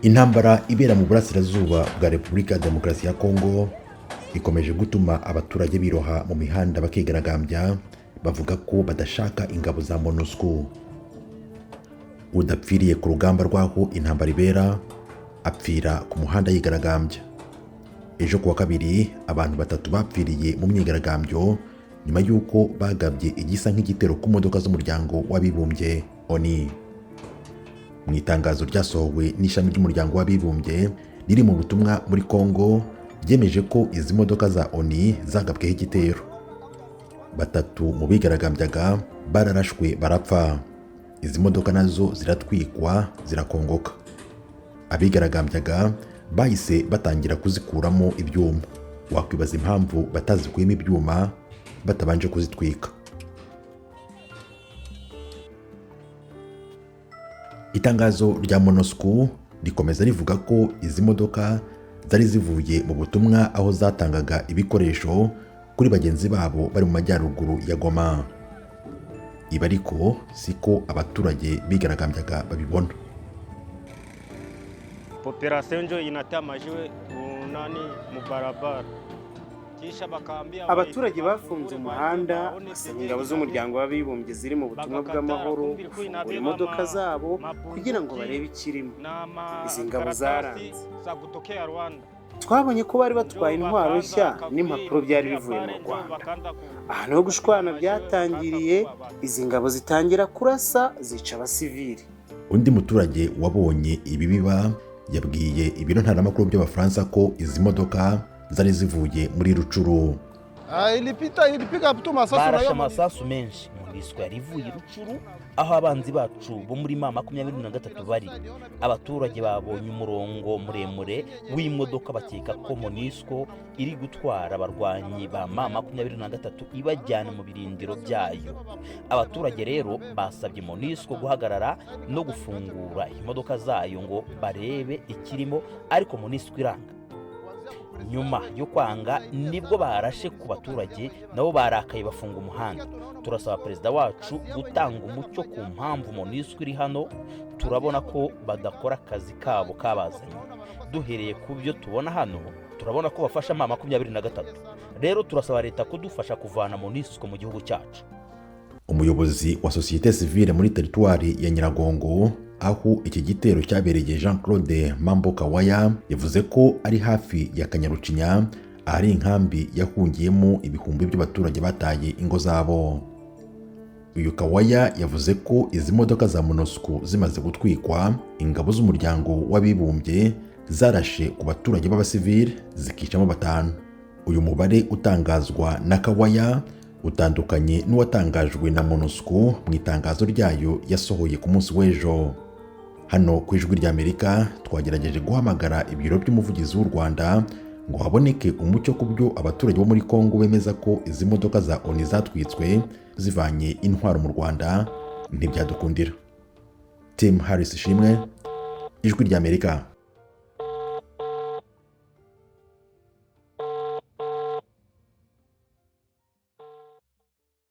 Intambara ibera mu burasirazuba bwa Repubulika ya Demokarasi ya Kongo ikomeje gutuma abaturage biroha mu mihanda bakigaragambya, bavuga ko badashaka ingabo za MONUSCO. Udapfiriye ku rugamba rw'aho intambara ibera apfira ku muhanda yigaragambya. Ejo kuwa kabiri, abantu batatu bapfiriye mu myigaragambyo nyuma y'uko bagabye igisa nk'igitero ku modoka z'Umuryango w'Abibumbye, ONU. Mu itangazo ryasohowe n'ishami ry'Umuryango w'Abibumbye riri mu butumwa muri Congo, ryemeje ko izi modoka za ONU zagabweho igitero. Batatu mu bigaragambyaga bararashwe barapfa, izi modoka nazo ziratwikwa zirakongoka. Abigaragambyaga bahise batangira kuzikuramo ibyuma. Wakwibaza impamvu batazikuyemo ibyuma batabanje kuzitwika. Itangazo rya MONUSCO rikomeza rivuga ko izi modoka zari zivuye mu butumwa aho zatangaga ibikoresho kuri bagenzi babo bari mu majyaruguru ya Goma. Ibi ariko siko abaturage bigaragambyaga babibona. Population njo inatia majiwe unani mu barabara kisha bakaambia. Abaturage bafunze umuhanda, basaba ingabo z'Umuryango w'Abibumbye ziri mu butumwa bw'amahoro gufungura imodoka zabo kugira ngo barebe ikirimo. Izi ngabo zaranze. Twabonye ko bari batwaye intwaro nshya n'impapuro byari bivuye mu Rwanda. Ahantu ho gushwana byatangiriye, izi ngabo zitangira kurasa, zica abasivili. Undi muturage wabonye ibi biba yabwiye ibiro ntaramakuru by'Abafaransa ko izi modoka zari zivuye muri Rutshuru. Barashe amasasu menshi. MONUSCO yari ivuye i Rutshuru, aho abanzi bacu bo muri M23 bari. Abaturage babonye umurongo muremure w'imodoka, bakeka ko MONUSCO iri gutwara abarwanyi ba M23 ibajyana mu birindiro byayo. Abaturage rero basabye MONUSCO guhagarara no gufungura imodoka zayo ngo barebe ikirimo, ariko MONUSCO iranga. Nyuma yo kwanga nibwo barashe ku baturage, nabo barakaye bafunga umuhanda. Turasaba perezida wacu gutanga umucyo ku mpamvu MONUSCO iri hano. Turabona ko badakora akazi kabo kabazanye. Duhereye ku byo tubona hano, turabona ko bafasha M23. Rero turasaba leta kudufasha kuvana MONUSCO mu gihugu cyacu. Umuyobozi wa sosiyete sivile muri teritwari ya Nyiragongo aho iki gitero cyabereye, Jean Claude Mambo Kawaya, yavuze ko ari hafi ya Kanyarucinya, ahari inkambi yahungiyemo ibihumbi by'abaturage bataye ingo zabo. Uyu Kawaya yavuze ko izi modoka za MONUSCO zimaze gutwikwa, ingabo z'Umuryango w'Abibumbye zarashe ku baturage b'abasivili zikicamo batanu. Uyu mubare utangazwa na Kawaya utandukanye n'uwatangajwe na MONUSCO mu itangazo ryayo yasohoye ku munsi w'ejo. Hano ku Ijwi ry'Amerika twagerageje guhamagara ibiro by'umuvugizi w'u Rwanda ngo haboneke umucyo ku byo abaturage bo muri Kongo bemeza ko izi modoka za ONU zatwitswe zivanye intwaro mu Rwanda, ntibyadukundira. Tim Harris Ishimwe, Ijwi ry'Amerika.